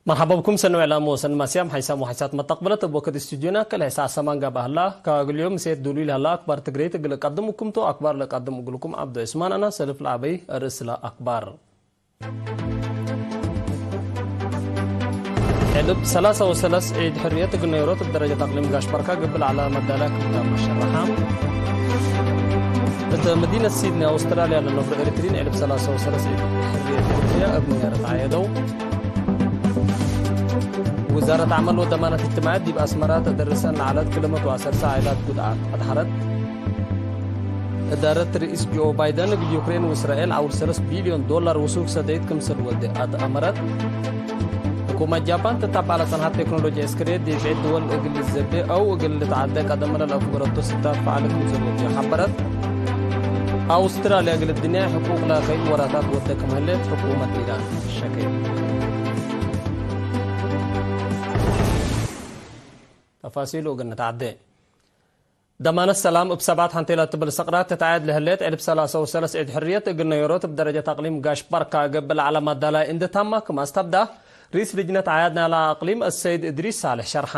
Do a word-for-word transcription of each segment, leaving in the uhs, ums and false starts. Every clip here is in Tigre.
መርሐባ ብኩም ሰኒ ወዕላም ወሰኒ ማስያም ሓይሳም ወሓይሳት መተቅብለት እብ ወክድ ስቱድዮና ከልሀ ሰዓት ሰማን ጋብእ ሀላ። ከእግል ዮም ምሴት ዱሉይ ለሀላ አክባር ትግረይት እግል እቀድም እኩምቱ። አክባር ለቀድም እግልኩም ዐብዶ ዑስማን አና። ሰልፍ ለአበይ ርእስ ለአክባር። ዕልብ ሰላሳ ወሰለስ ዒድ ሕርየት እግል ነዮሮት እብ ደረጀት አቅሊም ጋሽ ባርካ ገብእ ለዐለ መዳላ ክምታም ሸረሓ። እተ መዲነት ሲድኒ አውስትራልያ ለነብሮ ኤሪትሪን ዕልብ ሰላሳ ወሰለስ ዒድ ሕርየት ኤሪትሪያ እብ ነያረት ዐየደው። ውዛረት ዐመል ወደማነት እጅትማዕየት ዲብ አስመራ ተደርሰን ለዐለት ክልመት ወዐሰርተ ዓኢላት ጉድዓት አድሐረት። እዳረት ርኢስ ጆ ባይደን እግል ዩክሬን ወእስራኤል ዐውል ሰለስ ቢልዮን ዶላር ውሱክ ሰደይት ክምሰል ወዴ አትአመረት። ሕኩመት ጃፓን ትታባዕ ለጸንሐት ቴክኖሎጂ ዐስከርየት ዲብ ዒድ ድወል እግል ልዘቤ አው እግል ልትዓደ ቀደመ ለለአፍገረቶ ስታት ፈዐለ ክምሰል ወዴ ሐበረት። አውስትራልያ እግል እድንያይ ሕቁቅ ለከይድ ወራታት ወደ ክም ህሌት ሕኩመት ኢራን ሸኬ። ተፋሲሉ እግል ንትዓዴ። ደማነት ሰላም እብ ሰባት ሐንቴ ለትብል ሰቅራት ትትዓየድ ለህሌት ዕልብ ሰላሳ ወሰለስ ዒድ ሕርየት እግል ነዮሮት እብ ደረጀት አቅሊም ጋሽ ባርካ ገብእ ለዐለ መዳላይ እንዴ ታማ ክም አስተብዳ፣ ርኢስ ልጅነት ዓያድ ናይላ አቅሊም አሰይድ እድሪስ ሳልሕ ሸርሐ።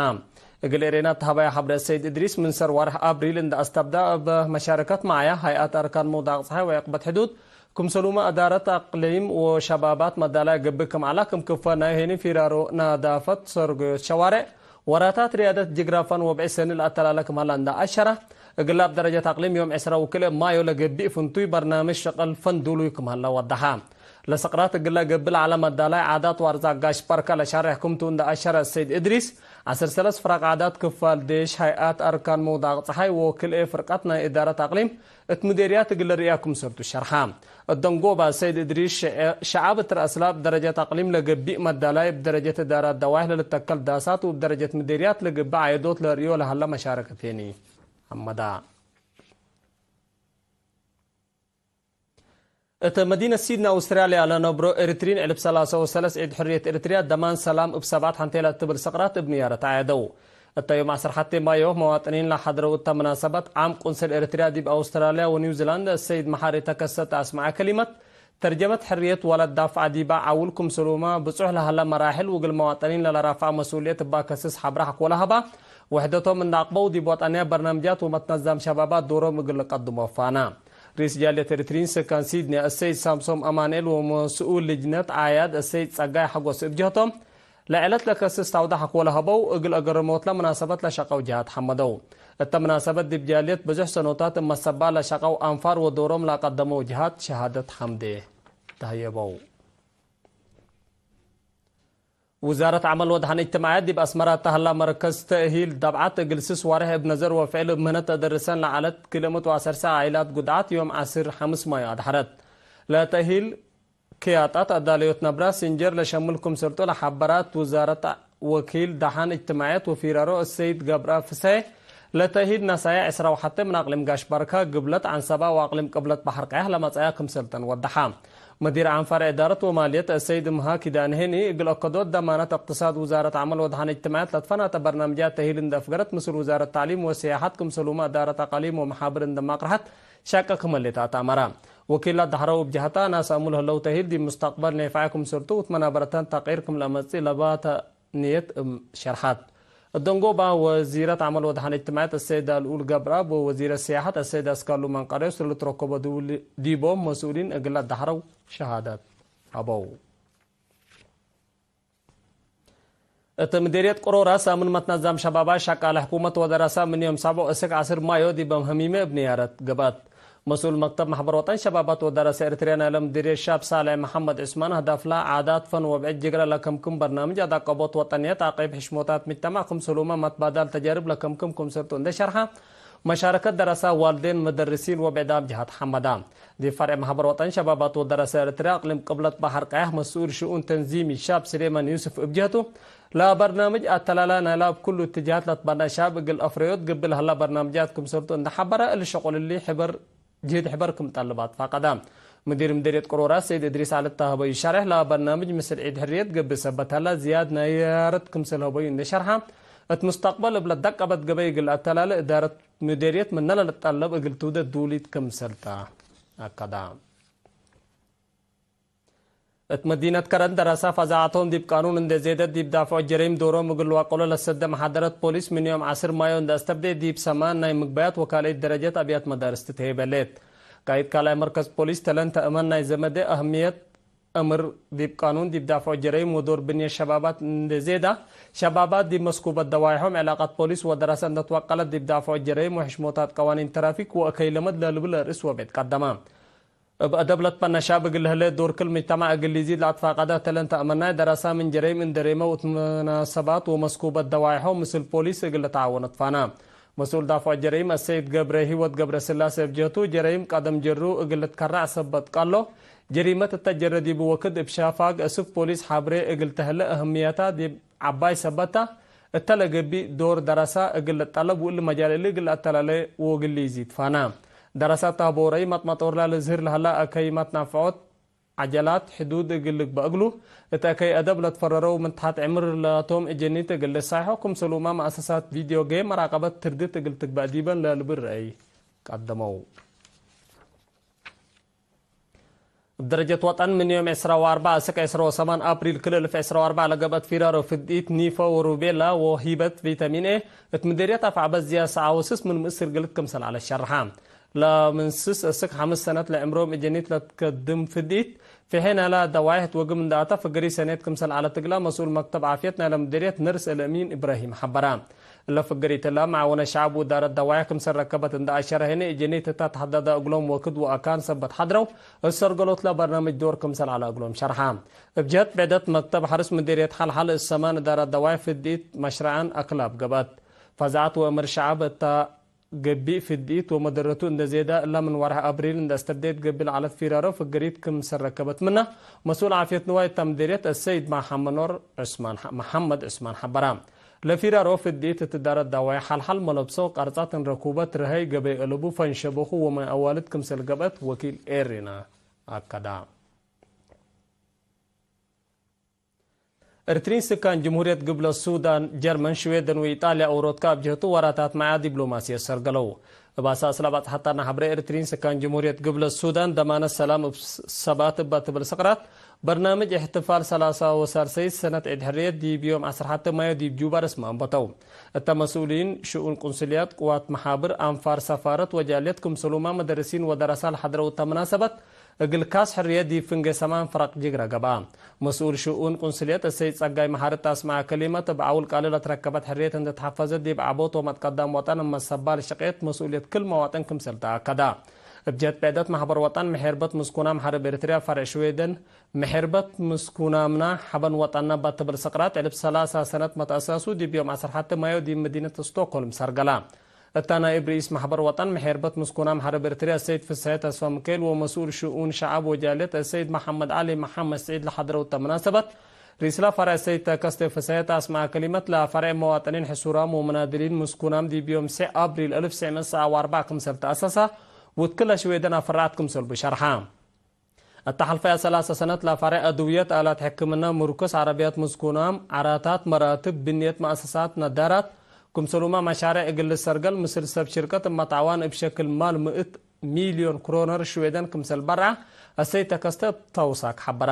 እግል ኤሬና ተሀበያ ሐብሬ አሰይድ እድሪስ፣ ምን ሰር ዋርሕ አብሪል እንዴ አስተብዳ፣ እብ መሻረከት መዓያ ሀይአት አርካን ምውዳቅ ጸሓይ ወዕቅበት ሕዱድ፣ ክምሰሉመ እዳረት አቅሊም ወሸባባት መዳላይ ገብእ ክም ዐላ ክም ክፈ ናይ ሄኒ ፊራሮ ናዳፈት ሰርጎዮት ሸዋሬዕ፣ ወራታት ርያደት ጅግራፋን ወብዒ ሰኒ ለአተላለ ክም ሀላ እንዳ አሸረ፣ እግላ እብ ደረጀት አቅሊም ዮም ዕስራ ወክልኤ ማዮ ለገብእ ፍንቱይ በርናምጅ ሸቅል ፈን ዱሉይ ክም ሀላ ወደሐ። ለሰቅራት እግላ ገብእ ለዐለ መዳላይ ዓዳት ወአርዛቅ ጋሽ ባርካ ለሻሬሕ ክምቱ እንዳ አሸረ አሰይድ እድሪስ፣ ዐስር ሰለስ ፍራቅ ዓዳት ክፋል ዴሽ፣ ሀይአት አርካን ምውዳቅ ጸሓይ ወክልኤ ፍርቀት ናይ እዳረት አቅሊም እት ምዴርያት እግል ርእያ ክምሰልቱ ሸርሐ። እደንጎባ ሰይድ እድሪስ ሸ-፣ ሸዐብ እት ረአስላ እብ ደረጀት አቅሊም ለገብእ መዳላይ እብ ደረጀት እዳራት ደዋይሕ ለልተከል ዳሳት ወእብ ደረጀት ምዴርያት ለገብእ ዓየዶት ለርእዮ ለሀለ መሻረከቴኒ ሐመዳ። እት መዲነት ሲድኒ አውስትራልያ ለነብሮ ኤሪትሪን ዕልብ ሰላሳ ወሰለስ ዒድ ሕርየት ኤሪትሪያ ደማን ሰላም እብ ሰባት ሐንቴ ለትብል ሰቅራት እብ ንያረት ዓየደው። እተ ዮም ዐስር ሐቴ ማዮ መዋጥኒን ለሐድረው እተ መናሰበት ዓም ቁንስል ኤሪትሪያ ዲብ አውስትራልያ ወኒውዚላንድ አሰይድ መሐሪ ተከሰተ አስመዐ ከሊመት፣ ተርጀመት ሕርየት ወለዳፍዐ ዲበ ዐውል ክምሰሉመ ብጹሕ ለሀለ መራሕል ወእግል መዋጥኒን ለለረፍዐ መስኡልየት እባ ከስስ ሐብረ ሐቆ ለሀባ፣ ውሕደቶም እንደ አቅበው ዲብ ወጠንያ በርናምጃት ወመትነዛም ሸባባት ዶሮም እግል ልቀድሞ ፋና። ርኢስ ጃልየት ኤሪትሪን ሰካን ሲድኒ አሰይድ ሳምሶም አማንኤል ወመስኡል ልጅነት ዓያድ አሰይድ ጸጋይ ሐጎስ እብ ጀህቶም፣ ለዐለት ለከስስ ታውዳሕ አኮ ለሀበው እግል አገረሞትለ መናሰበት ለሸቀው ጀሃት ሐመደው። እተ መናሰበት ዲብ ጃልየት ብዙሕ ሰኖታት እመ ሰባ ለሸቀው አንፋር ወዶሮም ለአቀደመው ጀሃት ሸሃደት ሐምዴ ተህየበው። ውዛረት ዐመል ወደሐን እጅትማዕየት ዲብ አስመራ እተ ሀላ መርከዝ ተእሂል ደብዓት እግል ስስ ዋርሕ እብ ነዘር ወፍዕል እብ ምህነት ተደርሰን ለዐለት ክልኤ ምእት ወዐሰርተ ዓኢላት ጉድዓት ዮም ዐስር ሐምስ ማዮ አድሐረት። ለተእሂል ክያጣት አዳለዮት ነብራ ሲንጀር ለሸምል ክምሰልቱ ለሐበራት ውዛረት ወኪል ደሐን እጅትማዕየት ወፊራሮ እሰይድ ገብረ ፍሰሔ፣ ለተእሂል ነሳየ ዕስራ ወሐቴ ምን አቅሊም ጋሽ ባርካ፣ ግብለት ዐንሰባ ወአቅሊም ቅብለት በሐር ቀያሕ ለመጽአያ ክምሰልተን ወደሐ። መዲር ዓም ፈርዕ እዳረት ወማልየት አሰይድ እምሃ ኪዳነ ሄኒ፣ እግል አከዶት ደማነት እቅትሳድ ውዛረት ዐመል ወደሐን እጅትማዕየት ለትፈናተ በርናምጃት ተእሂል እንደ አፍገረት፣ ምስል ውዛረት ተዕሊም ወስያሐት ክምሰሉመ እዳረት አቃሊም ወመሓብር እንደ ማቅረሐት፣ ሸቀ ክም ህሌት አትአመረ። ወኪላት ደሐረው እብ ጀሀታ፣ ናስ አሙል ህለው ተእሂል ዲብ ሙስተቅበል ኔፍዐ ክምሰልቱ ወትመናበረተን ተቅዒር ክም ለአመጽእ ለባተ ንየት እም ሸርሐት። እደንጎባ ወዚረት ዐመል ወደሐን እጅትማዕየት አሰይድ አልኡል ገብረአብ ወወዚረ ስያሐት አሰይድ አስካሉ መንቀሬዎስ ለልትረከቦ ዲቦም መስኡሊን እግለ ደሐረው ሸሃደት ሀበው። እት ምዴርየት ቅሮራስ አምን መትነዛም ሸባባት ሸቃለ ሕኩመት ወደረሰ ምን ዮም ሳብዕ እስክ ዐስር ማዮ ዲብ ህሚመ እብ ንያረት ገብአት። መስኡል መክተብ መሕበር ወጠን ሸባባት ወደረሰ ኤሪትርያ ናይለ ምዲርየት ሻብ ሳልሕ መሐመድ ዑስማን፣ ህዳፍለ ዓዳት፣ ፈን ወብዕድ ጅግረ ለከምክም በርናምጅ አዳቀቦት ወጠንየት፣ አቂብ ሕሽሞታት ምጅተማዕ ክምሰሉመ መትባዳል ተጃርብ ለከምክም ክምሰልቱ እንዴ ሸርሐ፣ መሻረከት ደረሰ ዋልዴን፣ መደርሲን ወብዕዳም ጀሃት ሐመዳ። ዲብ ፈርዕ መሕበር ወጠን ሸባባት ወደረሰ ኤሪትርያ አቅሊም ቅብለት በሐር ቀያሕ መስኡል ሽኡን ተንዚሚ ሻብ ስሌማን ዩስፍ እብ ጀህቱ፣ ለበርናምጅ አተላላ ናይለ እብ ኩሉ እትጃሃት ለትበነ ሻብ እግል አፍረዮት ግብል ሀላ በርናምጃት ክምሰልቱ እንዴ ሐበረ፣ እሊ ሸቁል እሊ ሕበር ጅህድ ሕበር ክም ጠልብ አትፋቀደ። ምዲር ምዲርየት ቅሮራስ ሰይድ እድሪስ ዐሊ እተ ሀበዩ ሸሬሕ፣ ለበርናምጅ ምስል ዒድ ሕርየት ገብእ ሰበት ሀላ ዝያድ ናያረት ክምሰል ሀበዩ እንዴ ሸርሐ፣ እት ሙስተቅበል እብ ለደቀበት ገበይ እግል አተላለ እዳረት ምዲርየት ምነ ለልጠለብ እግል ትውደድ ዱሊት ክምሰል ተ አከደ። እት መዲነት ከረን ደረሳ ፈዛዐቶም ዲብ ቃኑን እንዴ ዜደት ዲብ ዳፍዖ ጀረይም ዶሮም እግል ልዋቀሎ ለሰደ መሓደረት ፖሊስ ምን ዮም ዐስር ማዮ እንዴ አስተብዴ ዲብ ሰማን ናይ ምግባያት ወካልአይት ደረጀት አብያት መዳርስ ትትሄ በሌት። ቃይድ ካልኣይ መርከዝ ፖሊስ ተለንተ እመን ናይ ዘመደ አህምየት እምር ዲብ ቃኑን ዲብ ዳፍዖ ጀረይም ወዶር ብንየት ሸባባት እንዴ ዜዳ፣ ሸባባት ዲብ መስኩበት ደዋይሖም ዕላቀት ፖሊስ ወደረሰ እንዴ ትዋቀለት ዲብ ዳፍዖ ጀረይም ወሕሽሞታት ቀዋኒን ትራፊክ ወእከይ ለመድ ለልብል አርእስ ወቤት ቀደማ። እብ አደብ ለትበነ ሻብ እግል ለህሌ ዶር ክል ምጅተማዕ እግል ሊዚድ ለአትፋቀደ ተለን ተአመናይ ደረሳ ምን ጀረይም እንዴ ሬመው እት መናሰባት ወመስኩበት ደዋይሖ ምስል ፖሊስ እግል ልትዓወን እትፋና። መስኡል ዳፍዖ ጀረይም አሰይድ ገብረ ህይወት ገብረስላሴ እብ ጀህቱ፣ ጀረይም ቀደም ጀሩ እግል ልትከረዕ ሰበት ቀሎ፣ ጀሪመት እተ ጀረ ዲቡ ወክድ እብ ሸፋግ እስክ ፖሊስ ሐብሬ እግል ተህለ እህምየታ ዲብ ዐባይ ሰበት ተ። እተ ለገብእ ዶር ደረሳ እግል ልጠለብ ወእሊ መጃል እሊ እግል ለአተላሌ ወእግል ሊዚድ ፋና። ደረሳ ተህቦ ረይ መጥመጦርላ ለዝህር ለሀላ አከይ መትናፍዖት ዐጀላት ሕዱድ እግል ልግበእ እግሉ፣ እት አከይ አደብ ለትፈረረው ምን ተሐት ዕምር ላቶም እጀኒት እግል ልሳይሖ፣ ክምሰልሁመ መአሰሳት ቪድዮ ጌም መራቀበት ትርድት እግል ትግበእ ዲበን ለልብል ረአይ ቀደመው። እብ ደረጀት ወጠን፣ ምን ዮም ዕስራ ወአርበዕ እስክ ዕስራ ወሰማን አፕሪል ክልኤ እልፍ ዕስራ ወአርበዕ ለገብአት ፊራሮ ፍድኢት ኒፎ ወሩቤላ ወሂበት ቪታሚን ኤ እት ምዴርየት አፍዐበት ዝያድ ሰዓ ወስስ ምን ምስር ግልት ክምሰል ዐለት ሸርሐ። ለምን ስስ እስክ ሐምስ ሰነት ለዕምሮም እጀኒት ለትከድም ፍድኢት፣ ፍሔ ናላ ደዋይሕ እት ወግም እንደ አተ ፍግሪ ሰኔት ክምሰል ዐለት እግላ መስኡል መክተብ ዓፍየት ናይለ ምዴርየት ነርስ አልአሚን ኢብራሂም ሐበረ። እለ ፍግሪት እለ መዓወነ ሸዐብ ወእዳረት ደዋይሕ ክምሰል ረከበት እንደ አሸረሔነ፣ እጀኒት እተ ተሐደደ እግሎም ወክድ ወአካን ሰበት ሐድረው እት ሰርገሎትለ በርናምጅ ዶር ክምሰል ዐለ እግሎም ሸርሐ። እብ ጀህት ብዕደት መክተብ ሐርስ ምዴርየት ሐልሐል እት ሰማን እዳረት ደዋይሕ ፍድኢት መሽረዐን አክላብ ገብአት። ፈዛዐት ወእምር ሸዐብ እተ ገቢእ ፍድኢት ወመደረቱ እንደ ዜዳ እላ ምን ወርሕ አብሪል እንደ አስተብዴት ገብእ ለዐለት ፊራሮ ፍግሪት ክምሰል ረከበት ምና መስኡል ዓፍየት ንዋይ እተ ምዴርየት አሰይድ መሐመኖር ዑስማን፣ መሐመድ ዑስማን ሐበራ። ለፊራሮ ፍድኢት እት እዳረት ደዋይሕ ሐልሐል መለብሶ፣ ቀርጻት እንረኩበት፣ ረሀይ ገበይ አለቡ፣ ፈንሸበኹ ወማይ አዋልድ ክምሰል ገብአት ወኪል ኤሪና አከዳ። ኤርትሪን ስካን ጅምሁርየት ግብለት ሱዳን፣ ጀርመን፣ ሽዌደን ወኢጣልያ ኦሮትካ እብ ጀህቱ ወራታት መዓ ዲብሎማስየት ሰርገለው። እብ አሳስ ለአባጽሐታና ሐብሬ፣ ኤርትሪን ስካን ጅምሁርየት ግብለት ሱዳን ደማነት ሰላም እብ ሰባት እባ ትብል ስቅራት በርናምጅ እሕትፋል ሰላሳ ወሳልሰይት ሰነት ዒድ ሕርየት ዲብ ዮም ዐስር ሐቴ ማዮ ዲብ ጁባ ረስሚ አንበተው። እተ መስኡሊን ሽኡን ቁንስልያት፣ ቅዋት መሓብር፣ አንፋር ሰፋረት ወጃልየት ክምሰልሁመ መደርሲን ወደረሳ ለሐድረው እተ መናሰበት፣ እግል ካስ ሕርየት ዲብ ፍንጌ ሰማን ፍረቅ ጅግረ ገብአ። መስኡል ሽኡን ቁንስልየት እሰይድ ጸጋይ መሓሪ እት አስመዐ ከሊመት፣ እብ ዐውል ቃሊ ለትረከበት ሕርየት እንዴ ተሐፈዘት ዲብ ዐቦት ወመትቀዳም ወጠን እመ ሰባል ሽቄት መስኡልየት ክል መዋጥን ክምሰል ተአከዳ። እብ ጀህት ብዕደት መሕበር ወጠን ምሔርበት ምስኩናም ሐርብ ኤርትርያ ፈርዕ ሽዌደን፣ ምሔርበት ምስኩናምና ሐበን ወጠንና እባ ትብል ስቅራት ዕልብ ሰላሳ ሰነት መትአሳሱ ዲብ ዮም ዐስር ሐቴ ማዮ ዲብ መዲነት ስቶክሆልም ሰርገላ። እታ ናይብ ርኢስ መሕበር ወጠን ምሔርበት ምስኩናም ሐርብ ኤርትርያ አሰይድ ፍስሐየ ተስፋሚካኤል ወመስኡል ሽኡን ሸዐብ ወጃልየት አሰይድ መሐመድ ዐሊ መሐመድ ስዒድ ለሐድረው እተ መናሰበት፣ ርኢስላ ፈርዕ አሰይድ ተከስተ ፍስሐየ አስመዐ ከሊመት፣ ለፈርዕ መዋጥኒን ሕሱራም ወመናድሊን ምስኩናም ዲብ ዮም ሴዕ አብሪል አልፍ ሴዕ ምእት ሰዓ ወአርበዕ ክምሰል ተአሰሳ፣ ወእት ክለ ሽዌደን አፈራዐት ክምሰልቡ ሸርሐ። እተ ሐልፈየ ሰላሰ ሰነት ለፈርዕ አድውየት፣ አላት ሕክምና፣ ምሩክስ፣ ዐረብያት ምስኩናም፣ ዐራታት፣ መራትብ፣ ብንየት፣ መአሰሳት፣ ነዳራት፣ ክምሰልሁመ መሻሬዕ እግል ልሰርገል ምስል ሰብ ሽርከት እመትዐዋን እብ ሸክል ማል ምእት ሚልዮን ክሮነር ሽዌደን ክምሰል በርዐ አሰይድ ተከስተ እብ ተውሳክ ሐበራ።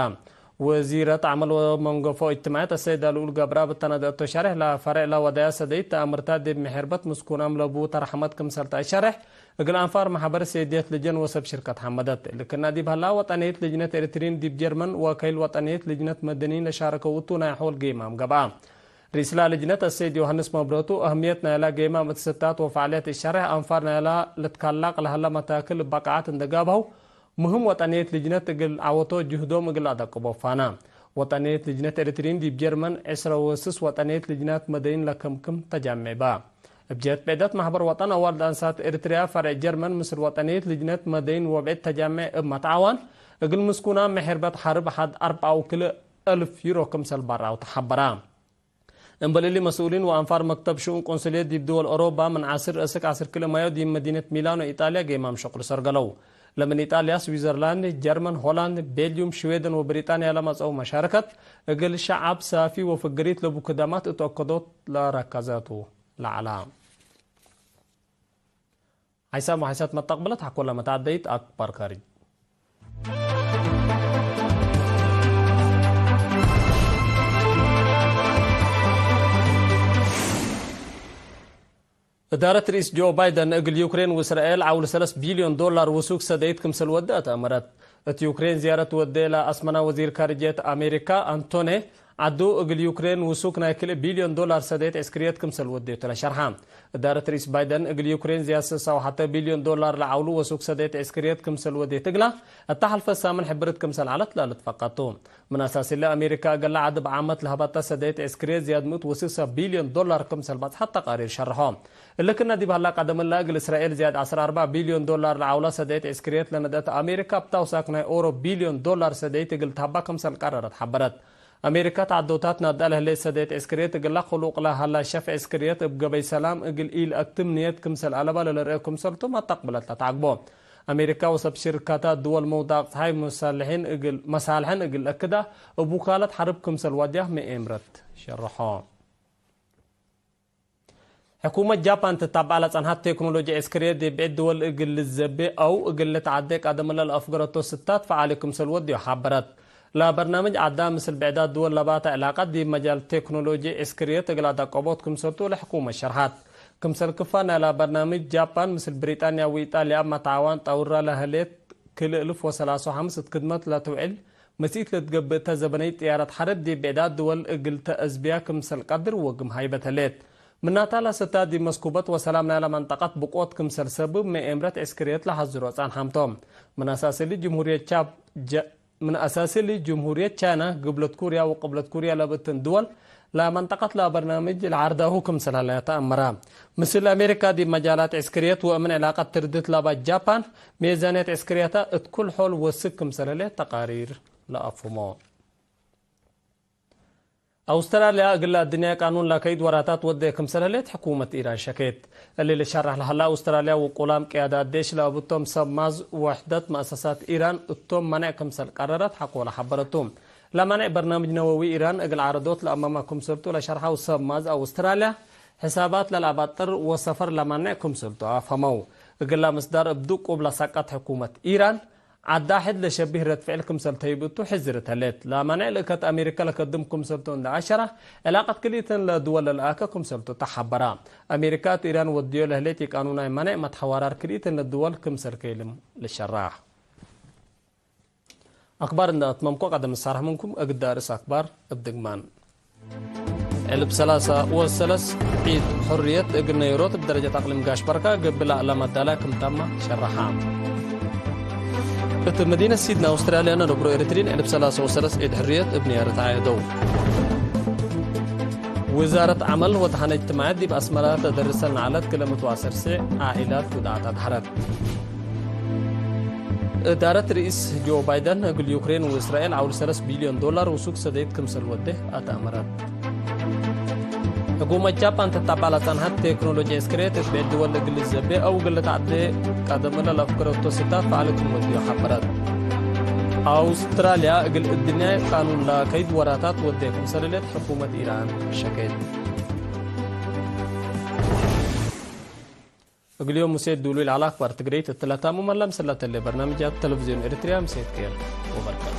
ወዚረት ዐመል ወመንገፎ እጅትማዕየት አሰይድ አልኡል ገብረአብ እተ ነደአቶ ሸሬሕ፣ ለፈርዕ ለወደያ ሰደይት ተአምርታት ዲብ ምሔርበት ምስኩናም ለቡ ተርሐመት ክምሰል ተአሸሬሕ፣ እግል አንፋር መሕበር ሴድየት ልጀን ወሰብ ሽርከት ሐመደት። እሊ ክና ዲብ ሀላ፣ ወጠንየት ልጅነት ኤሪትሪን ዲብ ጀርመን ወወከይል ወጠንየት ልጅነት መደኒን ለሻረከው እቱ ናይ ሖል ጌማም ገብአ። ርኢስላ ልጅነት አሰይድ ዮሐንስ መብረቱ፣ አህምየት ናይላ ጌማም እት ስታት ወፈዕልየት እሸሬሕ፣ አንፋር ናይላ ልትካላቅ ለሀለ መታክል እብ በቃዐት እንዴ ጋብሀው፣ ምህም ወጠንየት ልጅነት እግል ዐወቶ ጅህዶም እግል አደቅቦ ፋና። ወጠንየት ልጅነት ኤሪትሪን ዲብ ጀርመን ዕስረ ወስስ ወጠንየት ልጅናት መደኒን ለከምክም ተጃሜዕ በ። እብ ጀህት ብዕደት፣ መሕበር ወጠን አዋልድ አንሳት ኤሪትርያ ፈርዕ ጀርመን ምስል ወጠንየት ልጅነት መደይን ወብዕድ ተጃሜዕ እብ መትዓዋን፣ እግል ምስኩናም ምሔርበት ሐርብ ሐድ አርብዓ ወክልኤ እልፍ ዩሮ ክምሰል በርዐው ተሐበራ። እምበል እሊ፣ መስኡሊን ወአንፋር መክተብ ሽኡን ቁንስልየት ዲብ ድወል ኦሮባ ምን ዐስር እስክ ዐስር ክልኤ ማዮ ዲብ መዲነት ሚላኖ ኢጣልያ ጌማም ሸቁል ሰርገለው። ለምን ኢጣልያ፣ ስዊዘርላንድ፣ ጀርመን፣ ሆላንድ፣ ቤልዩም፣ ሽዌደን ወብሪጣንያ ለመጽአው መሻረከት፣ እግል ሸዐብ ሳፊ ወፍግሪት ለቡ ክዳማት እት ኦከዶት ለረከዘቱ። ለዐላ። ሓይሳም ወሓይሳት መተቅብለት ሐቆለ መትዐደይት አክባር ካርጅ። እዳረት ርኢስ ጆ ባይደን እግል ዩክሬን ወእስራኤል ዐውል ሰለስ ቢልዮን ዶላር ውሱክ ሰደይት ክምሰል ወደአት አመረት። እት ዩክሬን ዝያረት ወዴ ለአስመና ወዚር ካርጅየት አሜሪካ አንቶኔ ዐዱ እግል ዩክሬን ውሱክ ናይ ክልኤ ቢልዮን ዶላር ሰደይት ዕስክርየት ክምሰል ወዴቱ ለሸርሐ። እዳረት ርኢስ ባይደን እግል ዩክሬን ዝያድ ስሳ ወሐተ ቢልዮን ዶላር ለዐውሉ ወሱክ ሰደይት ዕስክርየት ክምሰል ወዴት እግላ እተ ሐልፈ ሳምን ሕብርት ክምሰል ዐለት ለልትፈቀቱ። ምን አሳስ እሊ፣ አሜሪካ እግለ ዐድ እብ ዓመት ለሀበተ ሰደይት ዕስክርየት ዝያድ ምእት ወስሳ ቢልዮን ዶላር ክምሰል በጽሐት ተቃሪር ሸርሖ። እሊ ክነ ዲብ ሀላ፣ ቀደም እለ እግል እስራኤል ዝያድ ዐስር አርበዕ ቢልዮን ዶላር ለዐውላ ሰደይት ዕስክርየት ለነድአት አሜሪካ፣ እብ ታውሳክ ናይ ኦሮ ቢልዮን ዶላር ሰደይት እግል ተሀባ ክምሰል ቀረረት ሐበረት። አሜሪካ ተዐዶታት ናድአ ለህሌት ሰደይት ዕስክርየት እግላ ክሉቅ ለሀላ ሸፍ ዕስክርየት እብ ገበይ ሰላም እግል ኢልአክትም ንየት ክምሰል አለባ ለልርአ ክምሰልቱ መተቅብለት ለተዐግቦ። አሜሪካ ወሰብ ሽርካታት ድወል መውዳቅ ጸሓይ መሳልሒን እግል፣ መሳልሐን እግል ለአክዳ እብ ውካለት ሐርብ ክምሰል ዋድያህ መኤምረት ሸርሖ። ሕኩመት ጃፓን ትታብዐ ለጸንሐት ቴክኖሎጂ ዕስክርየት ዲብ ብዕድ ድወል እግል ልዘቤ አው እግል ልትዓዴ ቀደም እለ ለአፍገረቶ ስታት ፈዓሊ ክምሰል ወድዮ ሐበረት። ለበርናምጅ ዐዳ ምስል ብዕዳት ድወል ለባተ ዕላቀት ዲብ መጃል ቴክኖሎጂ ዕስክርየት እግል አደቀቦት ክምሰልቱ ለሕኩመት ሸርሐት። ክምሰል ክፋል ናይላ በርናምጅ፣ ጃፓን ምስል ብሪጣንያ ወኢጣልያ መትዓዋን ጠውራ ለህሌት ክልኤ እልፍ ወሰላሳ ወሐምስ እት ክድመት ለትውዕል መሲት ለትገብእ እተ ዘበነይት ጥያረት ሐርብ ዲብ ብዕዳት ድወል እግል ተአዝብያ ክምሰል ቀድር ወግም ሃይበት ህሌት። ምናታ ለስታት ዲብ መስኩበት ወሰላም ናይላ መንጠቀት ብቆት ክምሰል ሰብብ መኤምረት ዕስክርየት ለሐዝሮ ጸንሐም ቶም። ምን አሳስ እሊ ጅምሁርየት ቻ-፣ ጀ-፣ ምን አሳስ እሊ፣ ጅምሁርየት ቻይና፣ ግብለት ኩርያ ወቅብለት ኩርያ ለብእትን ድወል ለመንጠቀት ለበርናምጅ ለዐርዳሁ ክምሰል ሀለያ ተአመራ። ምስል አሜሪካ ዲብ መጃላት ዕስክርየት ወእምን ዕላቀት ትርድት ለባ ጃፓን፣ ሜዛንየት ዕስክርየታ እት ኩል ሖል ወስክ ክምሰል ህሌት ተቃሪር ለአፍህሞ። አውስትራልያ እግል አድንያ ቃኑን ለከይድ ወራታት ወዴ ክምሰል ህሌት ሕኩመት ኢራን ሸኬት። እሊ ልሸራሕ ለሀላ፣ አውስትራልያ ውቁላም ቅያዳት ዴሽ ለአቡቶም ሰብ ማዝ ወውሕደት መአሰሳት ኢራን እቶም መኔዕ ክምሰል ቀረረት ሐቆለ ሐበረቱ። ለመኔዕ በርናምጅ ነወዊ ኢራን እግል ዐረዶት ለአመመ ክምሰልቱ ለሸርሐው ሰብ ማዝ አውስትራልያ፣ ሕሳባት ለለአባጥር ወሰፈር ለመኔዕ ክምሰልቱ አፍሀመው። እግላ ምስዳር እብ ድቁብ ለሰቀት ሕኩመት ኢራን፣ ዐዳ ሕድ ለሸቢህ ረድ ፍዕል ክምሰል ተይብ እቱ ሕዝር ተሌት። ለመኔዕ ልእከት አሜሪካ ለከድም ክምሰልቱ እንዴ አሸራ፣ ዕላቀት ክልኢተን ለድወል ለልአከ ክምሰልቱ ተሐበራ። አሜሪካ እት ኢራን ወድዮ ለህሌት ኢቃኑናይ መኔዕ መትሐዋራር ክልኢተን ለድወል ክምሰል ከይልም ልሸራሕ። አክባር እንዴ አትመምኮ ቀደም እሳርሕ ምንኩም እግዳ ርእስ አክባር እብ ድግማን። ዕልብ ሰላሳ ወሰለስ ዒድ ሕርየት እግል ነይሮት እብ ደረጀት አቅሊም ጋሽ በርካ ገብእ ለአለም አዳላይ ክም ተመ ሸረሐ። እት መዲነት ሲድኒ አውስትራልያ ነነብሮ ኤሪትሪን ዕልብ ሰላሳ ወሰለስ ዒድ ሕርየት እብ ንያረት አየደው። ውዛረት ዐመል ወተሐነ እጅትማዕየት ዲብ አስመረ ተደርሰ ለዐለት ክለ ምትዋሰር ሴዕ ዓኢላት ውድዓት አድሐረት። እዳረት ርኢስ ጆ ባይደን እግል ዩክሬን ወእስራኤል ዐውል ሰለስ ቢልዮን ዶላር ውሱክ ሰደይት ክምሰል ወዴ አትአመረት። ሕኩመት ጃፓን ትታባዕ ለጸንሐት ቴክኖሎጂ ዕስክርየት እት ብዕድ ድወል እግል ልዘቤ አው እግል ልትዐዴ ቀደም እለ ለአፍገረቶ ስታት ፈዐለት ክም ወድዮ ሐበረት። አውስትራልያ እግል እድንያይ ቃኑን ለከይድ ወራታት ወዴ ክምሰል ህሌት ሕኩመት ኢራን ሸኬት። እግል ዮም ምሴት ዱሉይ ለዐለ አክባር ትግሬይት እት ለታምመ ለምሰል ለተሌ በርናምጃት ተለቪዝዮን ኤሪትርያ ምሴት ኬር ወበርከት።